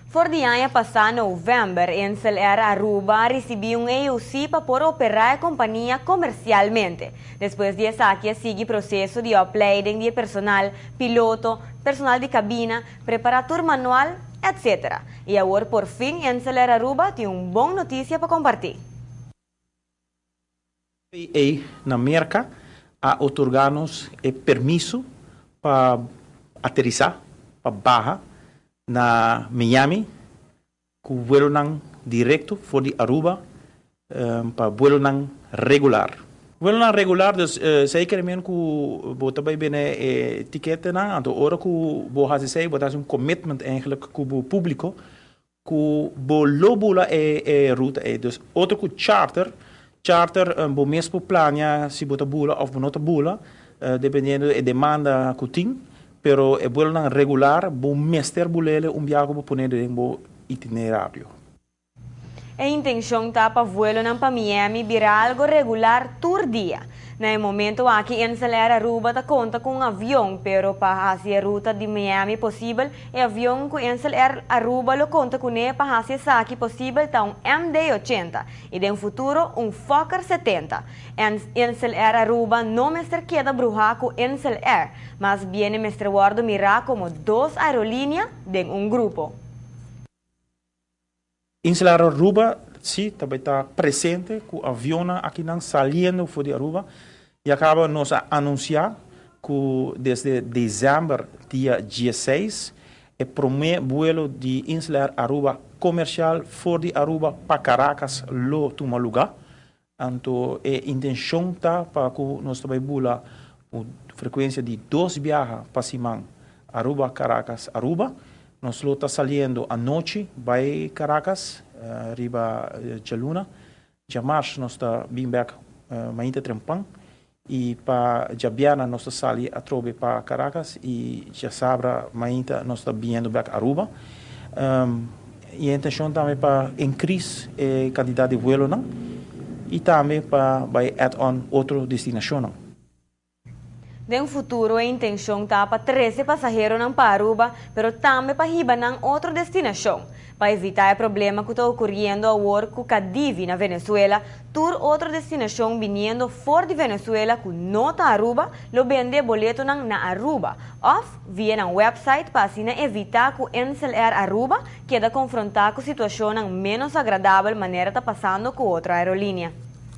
For di aña pasa november, Insel Air Aruba a ricibi un AOC pa por opera e compania comercialmente. Despues di esaki a sigui proceso di opleiding di personal, piloto, personal di cabina, prepara tur manual, etc. Y awor por fin Insel Air Aruba tin un bon noticia pa comparti. FAA na Merca a otorga nos e permiso pa aterisa, pa baha na Miami cu vuelonan directo for di Aruba pa vuelonan regular. Vuelonan regular, dus zeker men cu bo ta bay bene e ticketnan, anto ora cu bo haci esey bo ta haci un commitment eigenlijk cu bo publico cu bo lo bula e ruta ey. Dus otro cu charter, charter bo mes por planea si bo ta bula of bo no ta bula, dependiendo e demanda cu tin. Pero e vuelonan regular bo mester bulele un biaha cu bo pone den bo itinerario. E intencion ta pa vuelonan pa Miami bira algo regular tur dia. Na e momento aki Insel Air Aruba ta conta cu un avion, pero pa haci e ruta di Miami posibel, e avion cu Insel Air Aruba lo conta cune pa haci esaki posibel ta un MD-80 y den futuro un Fokker 70. Insel Air Aruba no mester keda bruha cu Insel Air, mas bien mester wordo mira como dos aerolinea den un grupo. Insel Air Aruba si tambe ta presente cu avionnan akinan saliendo for di Aruba y a caba nos a anuncia cu desde december dia 16 e prome vuelo di Insel Air Aruba comercial for di Aruba pa Caracas lo tuma lugar. Anto e intencion ta pa cu nos tambe bula frecuencia di dos biaha pa siman Aruba, Caracas, Aruba. Nos lo ta saliendo anochi bay Caracas, riba djaluna. Djamars nos ta bin back mainta trempan y pa djabièrnè nos ta sali atrobe pa Caracas y djasabra mainta nos ta biniendo back Aruba. Y e intencion tambe pa increase e cantidad di vuelonan y tambe pa bay add-on otro destinacionnan. Den futuro e intencion ta pa 13 pasaheronan pa Aruba, pero tambe pa hiba nan otro destinacion. Pa evita e problema cu ta ocuriendo awor cu Cadivi na Venezuela, tur otro destinacion biniendo for di Venezuela cu no ta Aruba, lo bende boletonan na Aruba, of via nan website pa asina evita cu Insel Air Aruba keda confronta cu situacionnan menos agradabel manera ta pasando cu otro aerolinea.